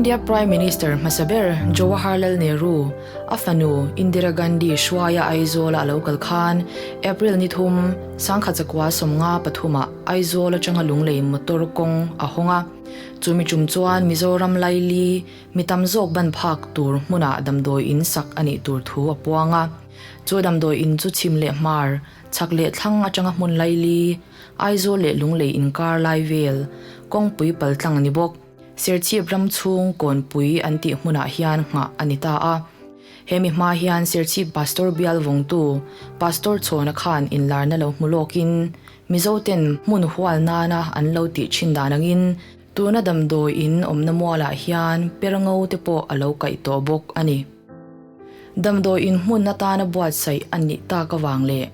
India Prime Minister hmasa ber Jawaharlal Nehru a fanu Indira Gandhi hruaia Aizawla a lo kal khan April ni thum, 1953 ah Aizawl atanga Lunglei motor kawng a hawng a. Chumi tum chuan Mizoram laili mi tam zawk ban phak tur hmunah damdawi in sak a nih tur thu a puang a. Chu damdawi in chu chhim leh hmar, chhak leh thlang atanga hmun laili, Aizawl leh Lunglei inkar lai vel, kawngpui paltlang a ni bawk. Serchhip ram chhung Kawnpui an tih hmunah hian nghah a ni ta a. He mi hma hian Serchhip Pastor bial vawngtu Pastor Chhawna khan inlarna lo hmu lawkin Mizoten hmun hual nana an lo tih thin dan angin tuna damdawi in awmna mualah hian per ngo te pawh a lo kaih tawh bawk a ni. Damdawi in hmun atana buatsaih a nih tak avang leh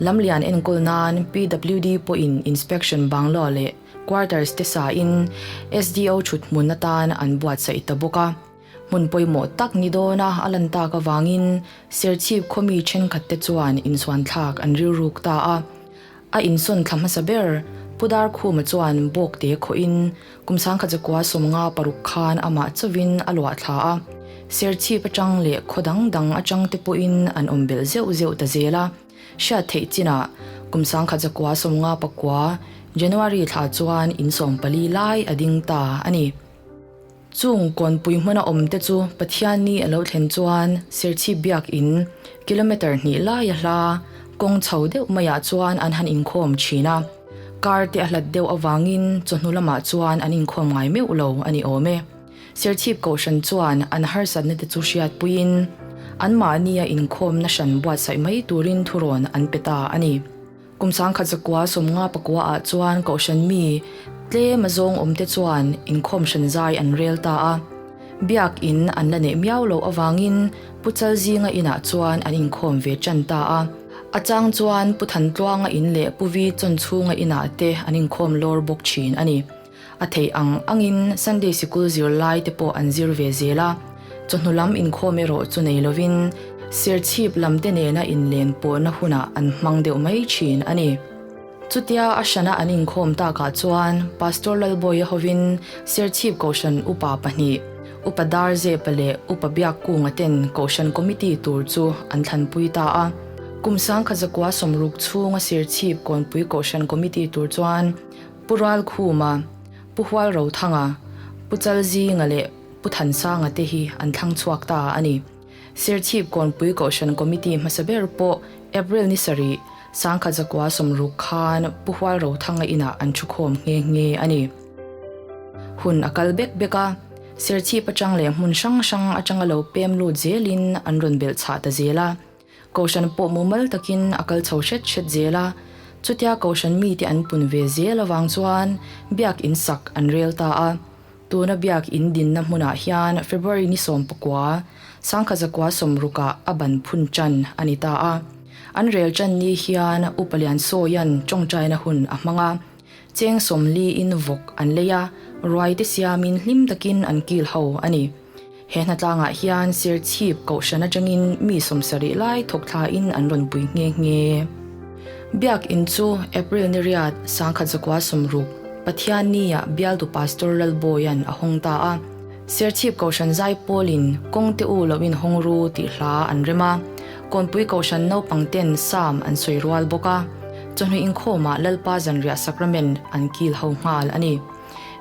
lamlian enkawl nan PWD pawhin inspection banglaw leh Quarters te sain SDO thut hmun atan an buatsaih ta bawk a. Hmun pawimawh tak ni dawna a lan tak avangin Serchhip khawmi thenkhat te chuan insuanthlak an rilruk ta a. A insawn thla hmasa ber Pu Darkhuma chuan Bawkte khawhin kum 1956 khan amah chauhin a luah thla a. Serchhip atang leh khaw dang dang atang te pawhin an awm belh zeuh zeuh ta zel a. Hriat theih chinah kum 1959 January thla chuan in 14 lai a ding ta a ni. Chung kawnpui hmuna awm te chu Pathianni a lo thlen chuan Serchhip biakin kilometre hnih laia hla kawng chho deuh maiah chuan an han inkhawm thin a. Kar te a hlat deuh avangin chawhnu lamah chuan an inkhawm ngai meuh lo a ni awm e. Serchhip Kohhran chuan an harsatna te chu hriatpuiin anmahnia inkhawmna hran buatsaih mai turin thurawn an pe ta a ni. Kum 1959 ah chuan Kohhran mi tlem a zawng awm te chuan inkhawm hran zai an rel ta a. Biak in an la neih miau loh avangin Pu Chalzinga inah chuan an inkhawm ve tan ta a. A chang chuan Pu Thantluanga in leh Pu Vi Chawnchhunga inah te an inkhawm lawr bawk thin a ni. A theih ang angin Sunday sikul zirlai te pawh an zir ve zel a, chawhnu lam inkhawm erawh chu nei lovin Serchhip lam te nena inlen pawhna hunah an hmang deuh mai thin a ni. Chutia a hrana an inkhawm takah chuan Pastor Lalbawia hovin Serchhip Kohhran Upa pahnih, Upa Darzepa leh Upa Biakkunga ten Kohhran Committee tur chu an thlanpui ta a. Kum 1960 chhunga Serchhip Kawnpui Kohhran Committee tur chuan Pu Ralkhuma, Pu Hualrothanga, Pu Chalzinga leh Pu Thansanga te hi an thlang chhuak ta a ni. Serchhip Kawnpui Kohhran Committee hmasa ber pawh April ni sarih, 1960 khan Pu Hualrothanga inah an thukhawm nghe nghe a ni. Hun a kal bek bek a, Serchhip atang leh hmun hrang hrang atanga lo pem lut zelin an rawn belh chhah ta zel a. Kohhran pawh mumal takin a kal chho hret hret zel a, chutia Kohhran mite an pun ve zel avang chuan Biak In sak an rel ta a. Tuna Biak In dinna hmunah hian February ni 19, 1960ah a ban phun tan a ni ta a. An rel tan ni hian Upa Liansawia'n tawngtaina hun a hmang a, cheng 40 in vawk an lei a, ruai te siamin hlim takin an kil ho a ni. He hnatlangah hian Serchhip Kohhran atangin mi 70 lai thawk thlain an rawn pui nghe nghe. Biak in chu April ni riat 1960 Pathianni-ah bialtu Pastor Lalbawia'n a hawng ta a. Serchhip Kohhran Zaipawlin Kawng te u loin hawng ru tih hla an rem a. Kawnpui Kohhran naupang ten Sam an sawi rual bawk a. Chawhnu inkhawmah Lalpa Zanriah Sacrament an kil ho nghal a ni.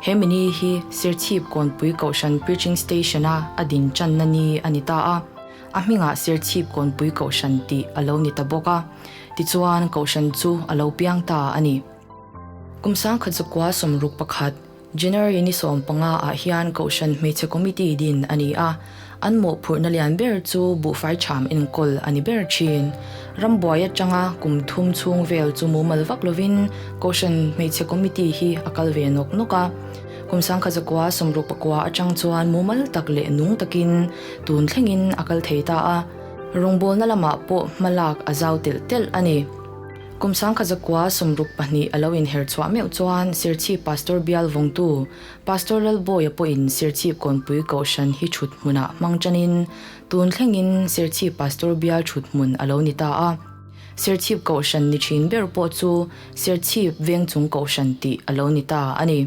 He mini hi Serchhip Kawnpui Kohhran Preaching Station-a a din channa ni a ni ta a, a hmingah Serchhip Kawnpui Kohhran tih a lo ni ta bawk a, tichuan Kohhran chu a lo piang ta a ni. Kum 1961, January ni 15 ah hian Kohhran Hmeichhe Committee din a ni a, An mawhphurhna lian ber chu buhfai ṭham enkawl a ni ber ṭhin. Rambuai aṭanga kum thum chhung vel chu mumal vak lovin Kohhran Hmeichhe Committee hi a kal ve nawk nawk a. Kum 1969 aṭang chuan mumal tak leh nung takin tun thlengin a kal thei ta a, rawngbawlna lamah pawh hmalak a zau telh telh a ni. Kum 1962 a lo inher chhuah meuh chuan Serchhip Pastor Bial vawngtu Pastor Lalbawia pawhin Serchhip Kawnpui Kohhran hi thut hmunah hmang tanin tun thlengin Serchhip Pastor Bial thut hmun a lo ni ta a. Serchhip Kohhran ni thin ber pawh chu Serchhip Vengchung Kohhran tih a lo ni ta a ni.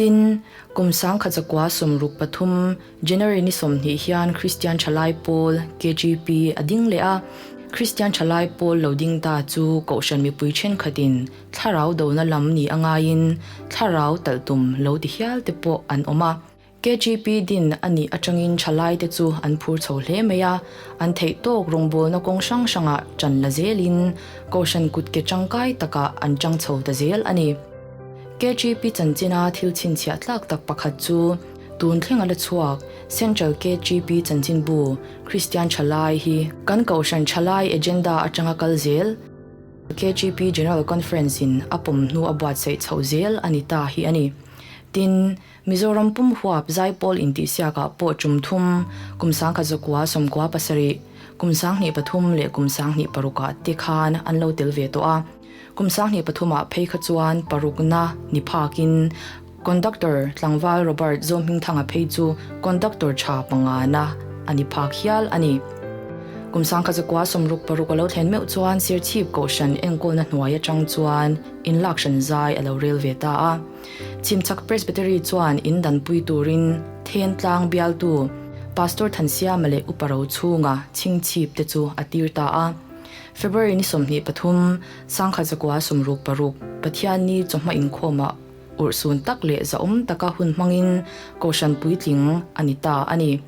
Tin, kum 1963 January ni 20 hian Kristian Thalai Pawl, KGP, a ding leh a. Kristian Thalai Pawl lo ding ta chu Kohhran mipui thenkhatin thlarau dona lam ni a ngaiin thlarau talh tum lo ti hial te pawh an awm a. KGP din a nih atangin thalaite chu an phur chho hle mai a, an theih tawk rawngbawlna kawng hrang hrangah ṭan la zelin Kohhran kutke ṭangkai takah an ṭang chho ta zel a ni. KGP chanchina thil chhinchhiah tlak tak pakhat chu tun thleng a la chhuak Central KGP chanchinbu Kristian Thalai hi kan Kohhran Thalai agenda atanga kal zel KGP General Conference-in a pawm hnu a buatsaih chhoh zel a ni ta hi a ni. Tin, Mizoram pum huap zaipawl intihsiakah pawh tum thum, kum 1997, kum 2003 leh kum 2006 ah te khan an lo tel ve tawh a. Kum 2003 ah phei kha chuan parukna ni phakin Conductor tlangval Robert Zohmingthanga phei chu Conductor tha pangana a ni phak hial a ni. Kum 1966 a lo thlen meuh chuan Serchhip Kohhran enkawlna hnuai atang chuan inlakhran zai a lo rel ve ta a. Chhimchhak Presbytery chuan in danpui turin Thentlang bialtu Pastor Thansiama leh Upa Rochhunga chhingchhip te chu a tir ta a. February ni 23, 1966, Pathianni chawhma inkhawmah urhsun tak leh zahawm taka hun hmangin Kohhran puitling a ni ta a ni.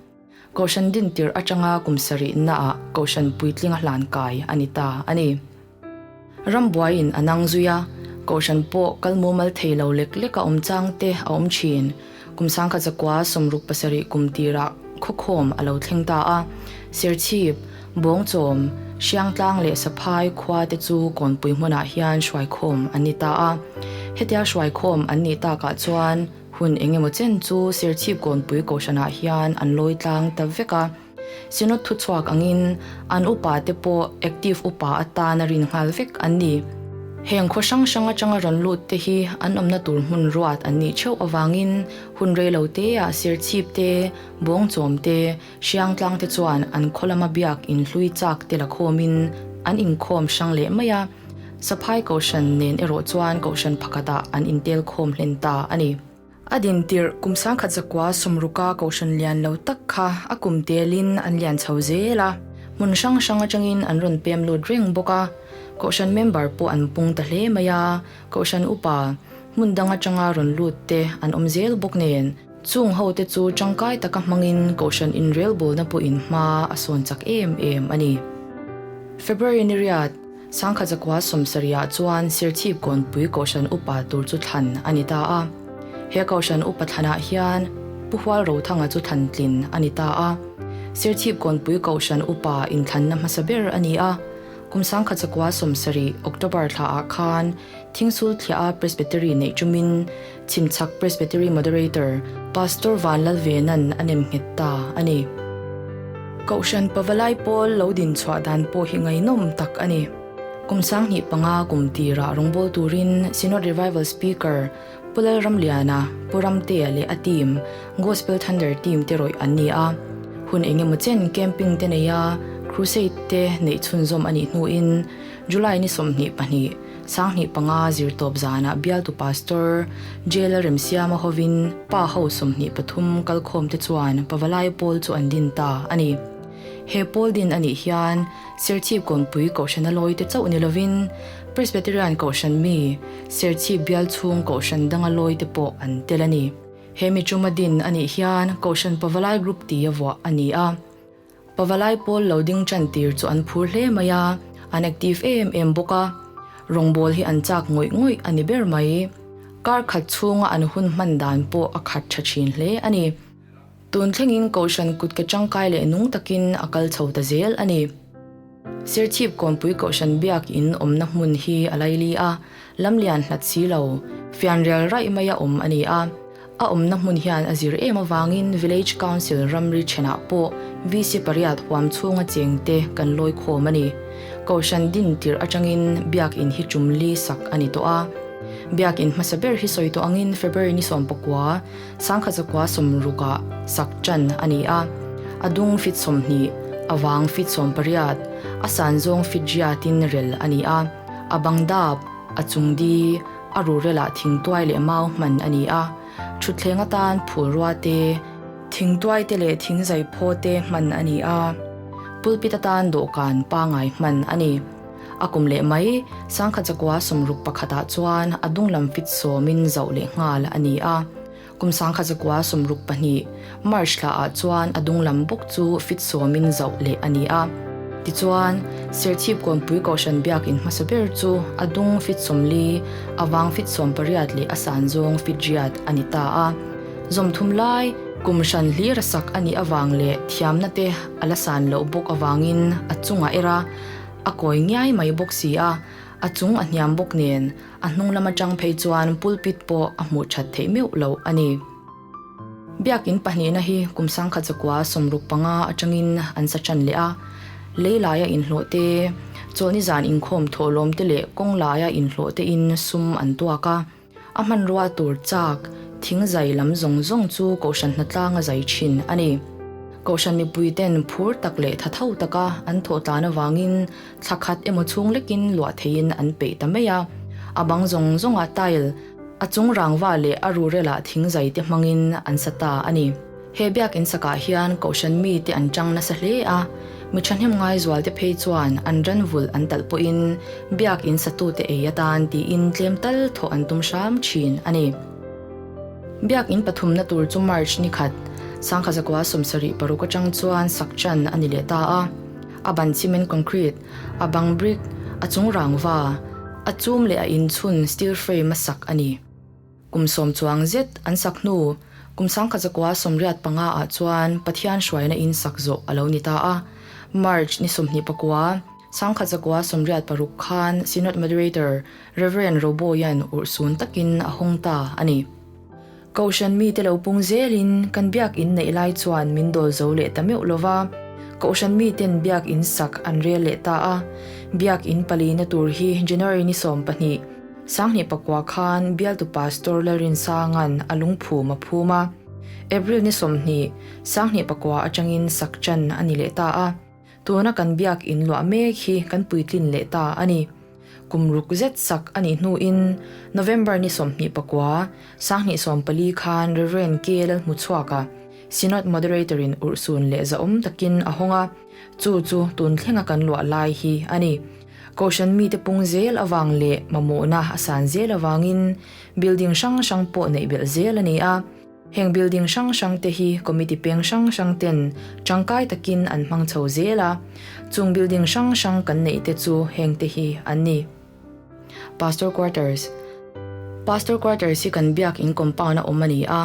Kohhran dintir atanga kum sarihnaah Kohhran puitlinga hlankai a ni ta a ni. Rambuaiin a nang zui a, Kohhran pawh kal mumal thei lo lek lek a awm chang te a awm thin. Kum 1967 kum tirah khawkhawm a lo thleng ta a, Serchhip, Bawngchawm, Hriangtlang leh Saphai khua te chu Kawnpui hmunah hian hruaikhawm an ni ta a. Hetia hruaikhawm an nih takah chuan hun eng emaw chen chu Serchhip Kawnpui Kohhranah hian an lawi tlang ta vek a. Synod thuchhuak angin an upa te pawh active upa atana rin nghal vek an ni. Heng khaw hrang hrang atanga rawn lut te hi an awmna tur hmun ruat an nih theuh avangin hun rei lo teah Serchhip te, Bawngchawm te, Hriangtlang te chuan an khaw lama biak inhlui chak te la khawmin an inkhawm hrang leh mai a. Saphai Kohhran nen erawh chuan Kohhran pakhatah an intel khawm hlen ta a ni. A din tirh kum 1960 Kohhran lian lo tak kha a kum telin an lian chho zel a, hmun hrang hrang atangin an rawn pem lut reng bawk a. Kohhran member pawh an pung ta hle mai a, Kohhran upa hmun dang atanga rawn lut te an awm zel bawk nen, chung ho te chu tangkai taka hmangin Kohhran inrelbawlna pawhin hma a sawn chak em em a ni. February ni riat, 1970 chuan Serchhip Kawnpui Kohhran Upa tur chu thlan a ni ta a. He Kohhran Upa thlanah hian Pu Hual Rothanga chu thlan tlin a ni ta a. Serchhip Kawnpui Kohhran Upa inthlanna hmasa ber a ni a. Kum 1970 October thlaah khan Thingsul Thliah-a Presbytery neih tumin Chhimchhak Presbytery Moderator Pastor Vanlalvena'n a nem nghet ta a ni. Kohhran Pavalai pawl lo din chhuah dan pawh hi ngaihnawm tak a ni. Kum 2005 kum tirah rawngbâwl turin Synod Revival Speaker Pu Lalramliana, Pu Ramtea leh a team, Gospel Thunder team te rawih an ni a. Hun eng emaw chen camping te nei a, crusade te neih chhunzawm a nih hnuin July ni 22, 2005 zirtawp zanah bialtu Pastor Jail Remsiama hovin pa ho 23 kalkhawm te chuan Pavalai pawl chu an din ta a ni. He pawl din a nih hian Serchhip Kawnpui Kohhrana lawi te chauh ni lovin Presbyterian Kohhran mi Serchhip bial chhung Kohhran danga lawi te pawh an tel a ni. He mi tuma din a nih hian Kohhran Pavalai Group tia vuah a ni a. Pavalai pawl lo ding tan tir chu an phur hle mai a, an active em em bawk a. Rawngbâwl hi an châk ngawih ngawih a ni ber mai. Kar khat chhunga an hun hman dan pawh a khat tha thin hle a ni. Tun thlengin Kohhran kut ke tangkai leh nung takin a kal chho ta zel a ni. Serchhip Kawnpui Kohhran biak in awmna hmun hi a laili a, lamlian hlat si lo, fianrial raih maia awm a ni a. A awmna hmun hian a zir em avangin Village Council ramri thenah pawh VC pariat huam chhunga chengte kan lawi khawm a ni. Kohhran din tirh atangin Biak In hi tum li sak a ni tawh a. Biak In hmasa ber hi sawi tawh angin February ni 19, 1960 ah sak tan a ni a. A dung fit 20, a vang fit 18, a san zawng fit riatin rel a ni a. A bang dap, a chung di, A rurelah thingtuai leh mau hman a ni a. Thutthleng atan phulrua te, thingtuai te leh thingzai phaw te hman a ni a, pulpit atan dawhkan pangai hman a ni. A kum leh mai, sangkhat zakua sawmruk pakhatah chuan a dunglam fit sawmin zauh leh nghal a ni a. Kum sangkhat zakua 62, March thlaah chuan a dunglam bawk chu fit sawmin zauh leh a ni a. Tichuan, Serchhip Kawnpui Kohhran biakin hmasa ber chu a dung fit 40, a vang fit 18 leh a san zawng fit riat a ni ta a. Zawmthum lai, kum hran hlir a sak a nih avang leh thiamna te a la san loh bawk avangin a chungah er a, a kawi ngiai mai bawk si a, a chung a hniam bawk nen a hnung lam atang phei chuan pulpit pawh a hmuh that theih meuh loh a ni. Biakin pahnihna hi kum sangkhat zakua 65 atangin an sa tan leh a, lei laia inhlawh te, chawlhni zan inkhawm thawhlawm te leh kawng laia inhlawh te in sum an tuak a. A hmanrua tur chak, thing zai lam zawng zawng chu Kohhran hnatlanga zai thin a ni. Kohhran mipui ten phur tak leh tha tho taka an thawh tlan avangin thla khat emaw chhung lekin luah theiin an peih ta mai a. A bang zawng zawngah tile, a chung rangva leh a rurelah thing zai te hmangin an sa ta a ni. He biakin sakah hian Kohhran mite an tang nasa hle a, mi thahnem ngaizualte phei chuan an ran vulh an talh pawhin biakin satute ei atan tiin tlem tal thawh an tum hram thin a ni. Biakin pathumna tur chu March ni khat, sangkha 76 atang chuan sak chan a ni leh ta a. A ban cement concrete, a bang brick, a chung rangva, a chum leh a inchhun steel frame a sak a ni. Kum sawm chuang zet an sak hnu, kum 1985 ah chuan Pathian hruaina in sak zawh a lo ni ta a. March ni 29, 1986 khan Synod Moderator Rev. Roboyan urhsun takin a hawng ta a ni. Kohhran mite lo pung zelin kan biakin neih lai chuan min dawl zo leh ta meuh lo va, Kohhran miten biakin sak an rel leh ta a. Biakin palina tur hi January ni 12, 2009 khan bialtu Pastor Lalrinsanga'n a lungphum a phum a. April ni 20, 2009 atangin sak chan a ni leh ta a. Tuna kan biak in luah mek hi kan puitlin leh ta a ni. Kum ruk zet sak a nih hnuin November ni 29, 2014 khan Rev. K. Lalhmuchhuaka, Synod Moderator-in urhsun leh zahawm takin a hawng a, chu chu tun thlenga kan luah lai hi a ni. Kohhran mite pung zel avang leh mamawhna a san zel avangin building hrang hrang pawh neih belh zel a ni a. Heng building hrang hrang te hi committee peng hrang hrang ten tangkai takin an hmang chho zel a. Chung building hrang hrang kan neih te chu heng te hi an ni. Pastor Quarters Pastor Quarters hi kan biak in compound a awm a ni a.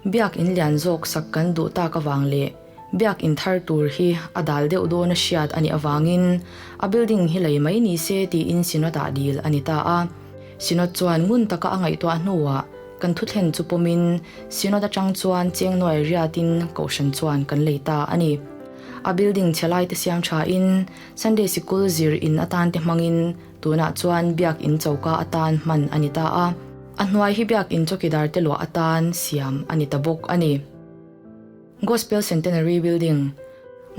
Biak in lian zawk sak kan duh tak avang leh biak in thar tur hi a dal deuh dawn a hriat a nih avangin a building hi lei mai ni se tiin Synod ah dil a ni ta a. Synod chuan ngun taka a ngaihtuah hnuah kan thuthlen chu pawmin Synod atang chuan cheng nuai riatin Kohhran chuan kan lei ta a ni. A building chhe lai te siam thain Sunday Sikul zir in atan te hmangin Tunah chuan biak in choka atan hman a ni ta a, a hnuai hi biak in chawkidar te luah atan siam a ni ta bawk a ni. Gospel Centenary Building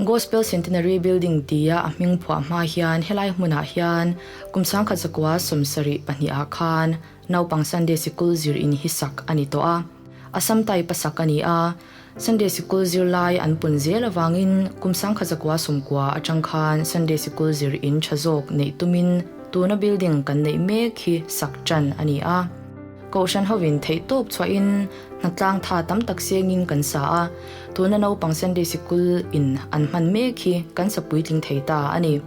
Gospel Centenary Building tia a hming phuah hma hian helai hmunah hian kum 1972 ah khan Naupang Sunday Sikul zir in hi sak a ni tawh a, Assam type a sak a ni a, Sunday Sikul zirlai an pun zel avangin kum 1990 atang khan Sunday Sikul zir in tha zawk neih tumin tuna building kan neih mek hi sak tan a ni a. Kohhran hovin theih tawp chhuahin hnatlang tha tam tak sengin kan sa a, tuna naupang Sunday Sikul in an hman mek hi kan sa puitling thei ta a ni.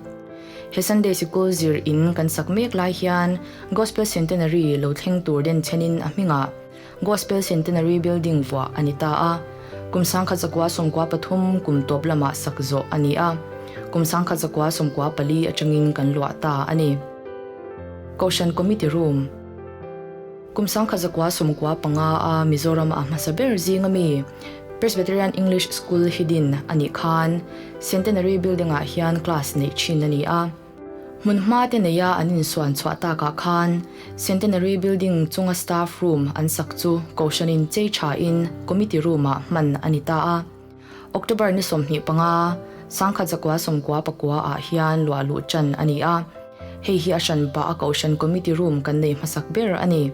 He Sunday Sikul zir in kan sak mek lai hian Gospel Centenary lo thleng tur den chenin a hmingah Gospel Centenary Building vuah a ni ta a. Kum 1993 kum tawp lamah sak zawh a ni a. Kum 1994 atangin kan luah ta a ni. Kohhran Committee Room Kum 1995 a Mizoram a hmasa ber zing ami Presbyterian English School hi din a nih khan Centenary Building ah hian class neih thin a ni a. Hmun hma te neia an insuan chhuah takah khan Centenary Building chunga staff room an sak chu Kohhranin chei thain committee room ah hman a ni ta a. October ni 25, 1999 ah hian luah luh tan a ni a. Hei hi a hran pah a Kohhran committee room kan nei hmasak ber a ni.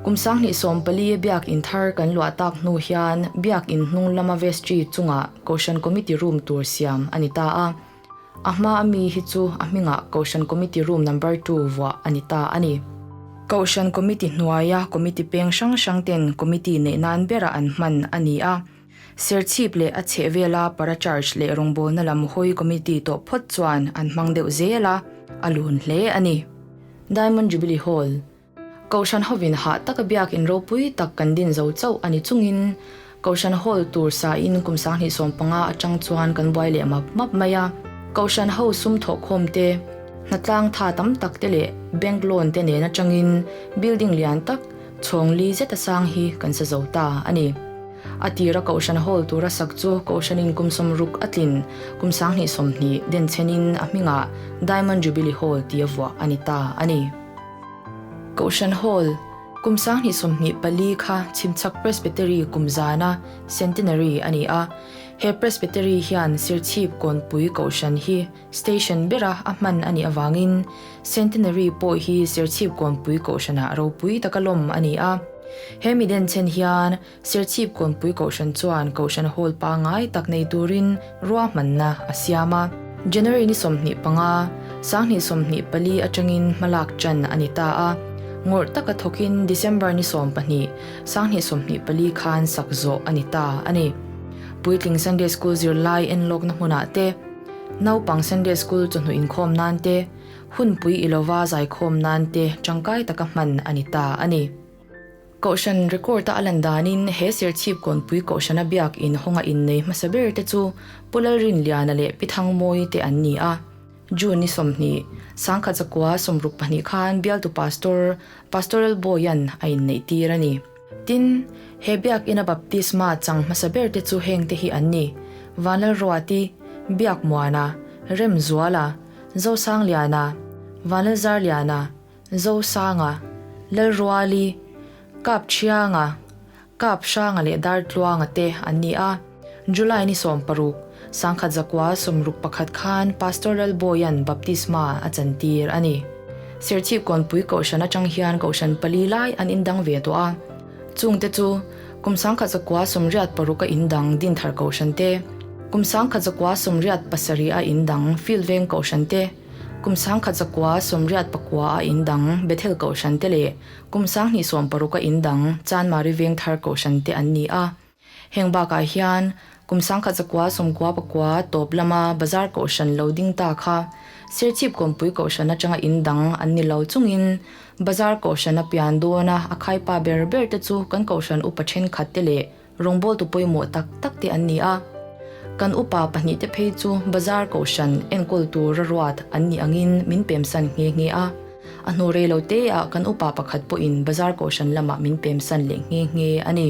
Kum 2014 a biak in thar kan luah tak hnu hian biak in hnung lama vestry chungah Kohhran Committee Room tur siam a ni ta a. A hma a mi hi chu a hmingah Kohhran Committee Room Number Two vuah a ni ta a ni. Kohhran Committee hnuaia Committee peng hrang hrang ten Committee neih nan bera an hman a ni a. Serchhip leh a chhehvela Para Church leh rawngbawlna lam hawi Committee tawh phawt chuan an hmang deuh zel a, a lun hle a ni. Diamond Jubilee Hall. Kohhran hovin hah taka biak in ropui tak kan din zo chauh a ni chungin Kohhran Hall tur sain kum 2015 atang chuan kan buai leh map map mai a. Kohhran ho sum thawhkhawm te, hnatlang tha tam tak te leh bank loan te nen atangin building lian tak chhawng li zet a sang hi kan sa zo ta a ni. A tira Kohhran Hall tura sak chu Kohhranin kum 60 a tlin kum 2020 denchhenin a hmingah Diamond Jubilee Hall tia vuah a ni ta a ni. Kohhran Hall, Kum 2024 kha Chhimchhak Presbytery kum zana Centenary a ni a. He Presbytery hian Serchhip Kawnpui Kohhran hi Station bera a hman a nih avangin Centenary pawh hi Serchhip Kawnpui Kohhranah ropui taka lawm a ni a. He mi denchhen hian Serchhip Kawnpui Kohhran chuan Kohhran Hall pangngai tak nei turin ruahmanna a siam a. January ni 25, 2024 atangin hmalak ṭan a ni ta a. Ngawrh taka thawkin December ni 12, 2024 khan sak zawh a ni ta a ni. Puitling Sunday School zirlai enlawkna hmunah te, naupang Sunday School chawhnu inkhawm nan te, hunpui ilova zaikhawm nan te ṭangkai taka hman a ni ta a ni. Kohhran record a a lan danin he Serchhip Kawnpui Kohhrana biak in hawnga innei hmasa ber te chu Pu Lalrinliana leh Pi Thangmawii te an ni a. June ni 20, 1962 khan bialtu pastor, Pastoral Boy-a'n a inneih tir a ni. Tin, he biak ina baptisma chang hmasa ber te chu heng te hi an ni, Vanlalruati, Biakmuana, Remzuala, Zosangliana, Vanlalzarliana, Zosanga, Lalruali, Kapṭhianga, Kaphranga leh Dartluanga te an ni a. July ni 16, 1961 khan Pastor Lalbawia'n baptisma a chantir a ni. Serchhip Kawnpui Kohhran atang hian Kohhran pali lai an indang ve tawh a. Chungte chu, kum 1986 a indang Dinthar Kohhran te, kum 1987 a indang Field Veng Kohhran te, Kum 1989 a in dang Bethel Kohhran te leh kum 2016 a in dang Chanmari Vengthar Kohhran te an ni a. Heng bakah hian kum 1999 tawp lama Bazar Kohhran lo ding ta kha Serchhip Kawnpui Kohhran atanga in dang an ni lo chungin Bazar Kohhran a pian dawna a khaipa ber ber te chu kan Kohhran upa thenkhat te leh Rawngbawltu pawimawh tak tak te an ni a, kan upa pahnihte phei chu bazar kohhran enkawl tura ruat an nih angin min pemsan nghe nghe a. A hnu rei lo te ah kan upa pakhat pawhin bazar kohhran lamah min pemsan leh nghe nghe a ni.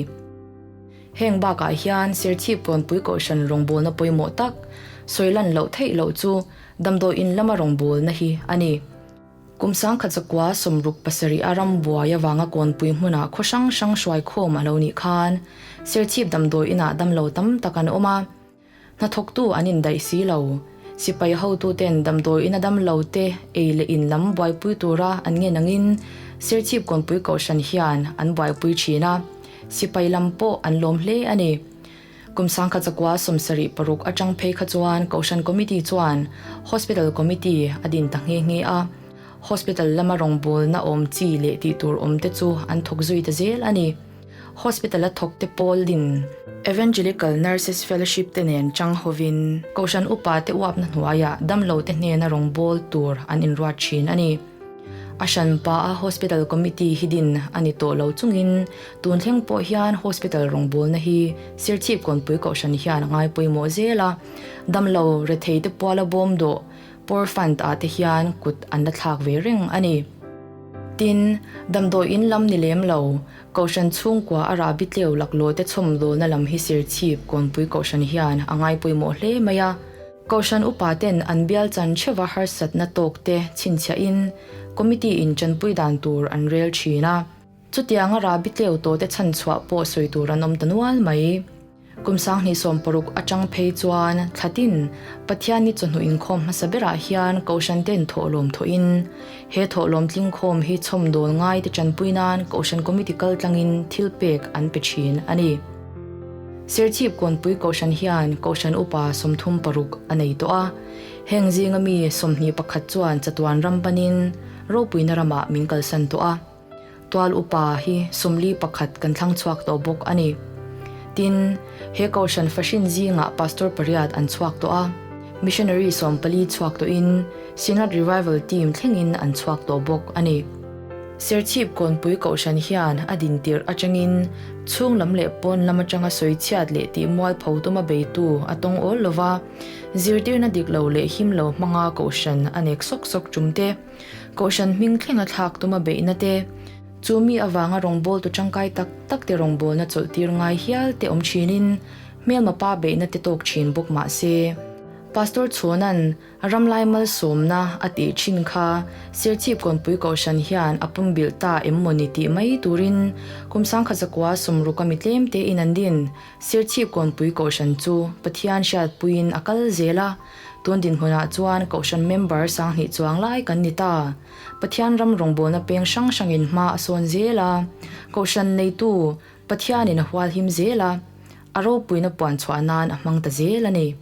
Heng bakah hian Serchhip Kawnpui kohhran rawngbawlna pawimawh tak, sawi lan loh theih loh chu damdawiin lama rawngbawlna hi a ni. Kum 1967 a ram buai avanga Kawnpui hmunah khaw hrang hrang hruaikhawm a lo nih khan Serchhip damdawi inah damlo tam tak an awm a, hnathawktu an indaih si lo. Sipai hotuten damdawi ina damlo te ei leh in lam buaipui tura an ngen angin Serchhip Kawnpui Kohhran hian an buaipui thin a, sipai lam pawh an lawm hle a ni. Kum 1976 atang phei kha chuan Kohhran Committee chuan Hospital Committee a din ta nghe nghe a. Hospital lama rawngbawlna awm chi leh tih tur awm te chu an thawk zui ta zel a ni. Hospital a thawk te pawl din Evangelical Nurses Fellowship te nen chang hovin Kohhran upa te uapna hnuaiah damlo te hnena rawngbâwl tur an inruat thin a ni. A hranpa a Hospital Committee hi din a ni tawh lo chungin tun thleng pawh hian Hospital rawngbawlna hi Serchhip Kawnpui Kohhran hian a ngai pawimawh zel a, damlo rethei te puala bawm dawh Poor Fund ah te hian kut an la thlak ve reng a ni. Tin, damdawi in lam ni lem lo, Kohhran chhungkua a rahbi tleu laklawh te chhawmdawlna lam hi Serchhip Kawnpui Kohhran hian a ngai pawimawh hle mai a. Kohhran upa ten an bial chan theuha harsatna tawk te chhinchhiahin committee in tanpui dan tur an rel thin a. Chutianga rahbi tleu tawh te chhanchhuah pawh sawi tur an awm ta nual mai. Kum 2016 atang phei chuan thlatin Pathianni chawhnu inkhawm hmasa berah hian Kohhran ten thawhlawm thawhin he thawhlawm tlingkhawm hi chhawmdawl ngai te tanpui nan Kohhran Committee kal tlangin thil pek an pe thin a ni. Serchhip Kawnpui Kohhran hian Kohhran Upa 36 a nei tawh a, heng zinga mi 21 chuan chatuan ram panin ropuina ramah min kalsan tawh a. Tual upa hi 41 kan thlang chhuak tawh bawk a ni. Tin, he Kohhran fahrin zingah Pastor pariat an chhuak tawh a, Missionary 14 chhuak tawhin Synod Revival Team thlengin an chhuak tawh bawk a ni. Serchhip Kawnpui Kohhran hian a din tirh atangin chhung lam leh pawn lam atanga sawi chhiat leh tih mualpho tuma beitu a tawng awl lova, zirtirna dik lo leh him lo hmanga Kohhran a nek sawk sawk tum te, Kohhran hming thlenga thlak tuma beihna te, chu mi avanga rawngbawltu tangkai tak tak te rawngbawlna chawlhtir ngai hial te awm thinin hmelma pa beihna te tawk thin bawk mah se. Pastor Chhuanan ramlai malsawmna a tih thin kha Serchhip Kawnpui Kohhran hian a pumbilh ta em mawni tih mai turin kum 1960 a mi tlem tein an din Serchhip Kawnpui Kohhran chu Pathian hriatpuiin a kal zel a, Tun dinhmunah chuan Kohhran member 2000 chuang lai kan ni ta. Pathian ram rawngbawlna peng hrang hrangin hma a sawn zel a. Kohhran neitu Pathianin a hualhim zel a, a ropuina puan chhuah nan a hmang ta zel a ni.